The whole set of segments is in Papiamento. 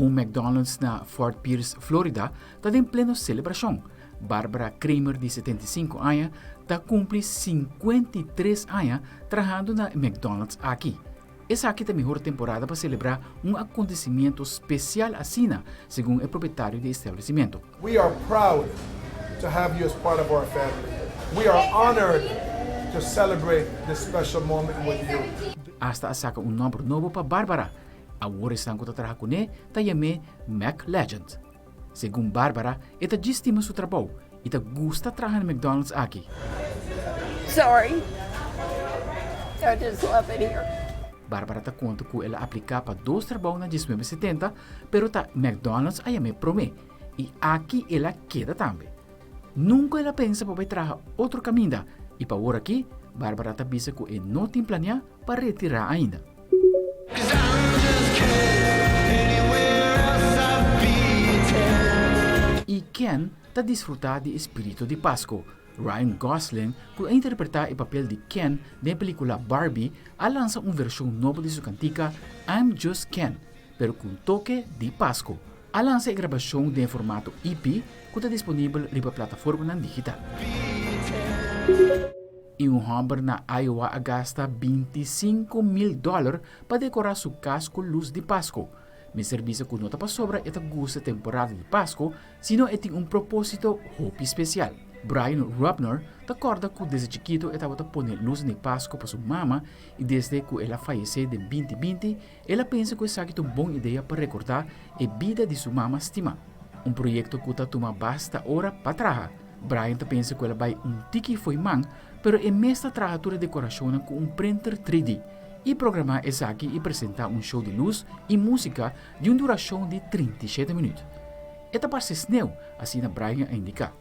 Un McDonald's na Fort Pierce, Florida, ta den pleno selebrashon. Barbara Kramer di 75 aña ta kumpli 53 aña trahando na e McDonald's aki. Esaki ta mihor temporada pa selebrá un akontesimiento spesial asina, segun e propietario di e establesimentu. We are proud to have you as part of our family. We are honored to celebrate this special moment with you. Asta a saka un nòmber nobo pa Barbara. Awor esnan ku ta traha kuné ta yam'é Mac Legend. Segun Barbara, e ta djis stima su trabou i ta gusta traha na McDonald's aki. Sorry. I just love it here. Barbara ta konta ku el a apliká pa dos trabou na diesnuebe setenta, pero ta McDonald's a yam'é promé i aki el a keda tambe. Nunka el a pensa pa bai traha otro kaminda i pa awor aki Barbara ta bisa ku e no tin planiá pa retirá ainda. I Ken ta disfrutá di e spiritu di Pasku. Ryan Gosling, ku a interpretá e papel di Ken den e pelíkula Barbie, a lansa un vershon nobo di su kantika I'm Just Ken, pero ku un toke di Pasku. A lansa e grabashon den e formato EP ku ta disponibel riba plataformanan digital. I un hòmber na Iowa a gasta 25 mil dòler pa dekorá su kas ku lus di Pasku. Mester bisa ku no ta pasobra e ta gusta temporada di Pasku, sino e tin un propósito hopi spesial. Brian Rubner ta kòrda ku desde chikitu e tabata pone lus di Pasku pa su mama i desde ku el a fayesé den 2020, el a pensa ku esaki ta un bon idea pa rekordá e bida di su mama stimá. Un proyekto ku ta tuma basta ora pa traha. Brian ta pensa ku el a bai un tiki fo'i man, pero e mes ta traha tur e dekorashonnan ku un printer 3D i programá esaki i presentá un show di lus i músika di un durashon di 37 minüt. E ta parse sneu, asina Brian a indiká.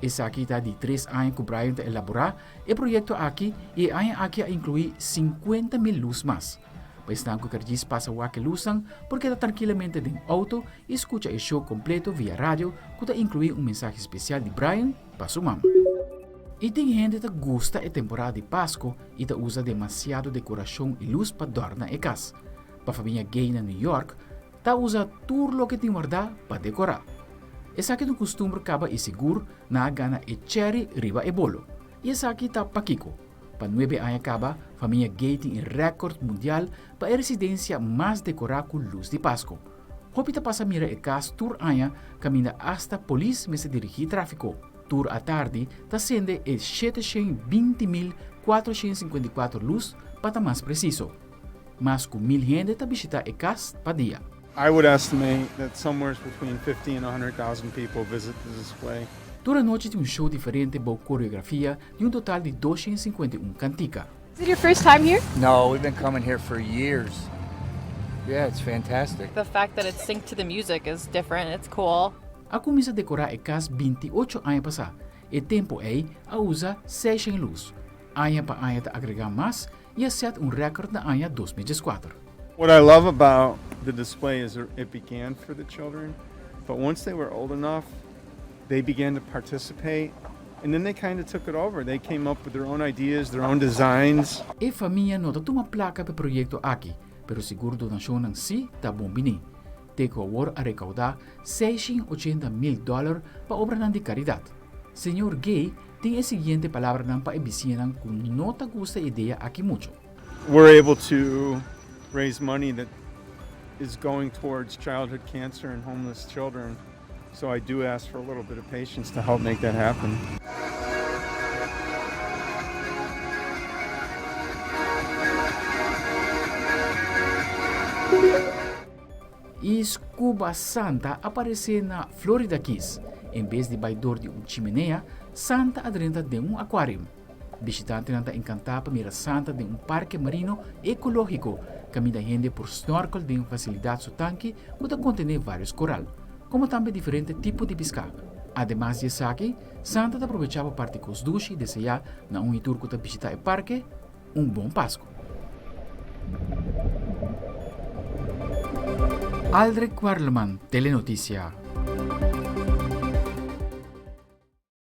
Esaki ta di tres aña ku Brian ta elaborá e proyekto aki i e aña aki a inkluí 50 mil lus mas. Pa esnan ku ker djis pasa wak e lusnan por keda trankilamente den outo i skucha e show kompleto via radio ku ta inkluí un mensahe spesial di Brian pa su mama. I tin hende ta gusta e temporada di Pasku i ta usa demasiado dekorashon i lus pa dòrna e kas. Pa famia Gay na New York, ta usa tur loke tin wardá pa dekorá. Esaki ta un kustumber kaba i sigur nan a gana e chèri riba e bolo. I esaki ta pakiko? Pa nuebe aña kaba, famia Gay tin e rèkòrt mundial pa e residensia mas dekorá ku lus di Pasku. Hopi ta pasa mira e kas tur aña kaminda asta polis mester dirigí tráfiko. Tur atardi ta sende e 720,454 lus pa ta mas presiso. Mas ku 1000 hende ta bishitá e kas pa dia. I would estimate that somewhere between 50 and 100,000 people visit the display. Tur anochi tin un show diferente bou koreografia di un total di 251 kantika. Is it your first time here? No, we've been coming here for years. Yeah, it's fantastic. The fact that it's synced to the music is different. It's cool. A kuminsá dekorá e kas 28 aña pasá. E tempu ei a usa 600 lus. Aña pa aña ta agregá mas i a sèt un rèkòrt na aña 2014. What I love about the display is it began for the children, but once they were old enough, they began to participate and then they kind of took it over. They came up with their own ideas, their own designs. E famia no ta tuma plaka pa e proyekto aki, pero sigur donashonnan sí ta bon biní. Te ku awor a rekaudá 680 mil dòler pa obranan di karidat. Señor Gay tin e siguiente palabranan pa e bisiñanan ku no ta gusta e idea aki muchu. We're able to raise money that is going towards childhood cancer and homeless children. So I do ask for a little bit of patience to help make that happen. I Scuba Santa a aparesé na Florida Keys. En bes di bai dor di un chimenea, Santa a drenta den un akuarium. Bishitantenan ta enkantá pa mira Santa den un parke marino ekológiko, kaminda hende por snòrkel den fasilidat su tanki ku ta kontené vários koral, komo tambe diferente tipo di piská. Ademas di esaki, Santa ta probechá pa parti kos dushi i deseá na un i tur ku ta bishitá e parke un bon Pasku. Aldrich Werleman, Telenotisia.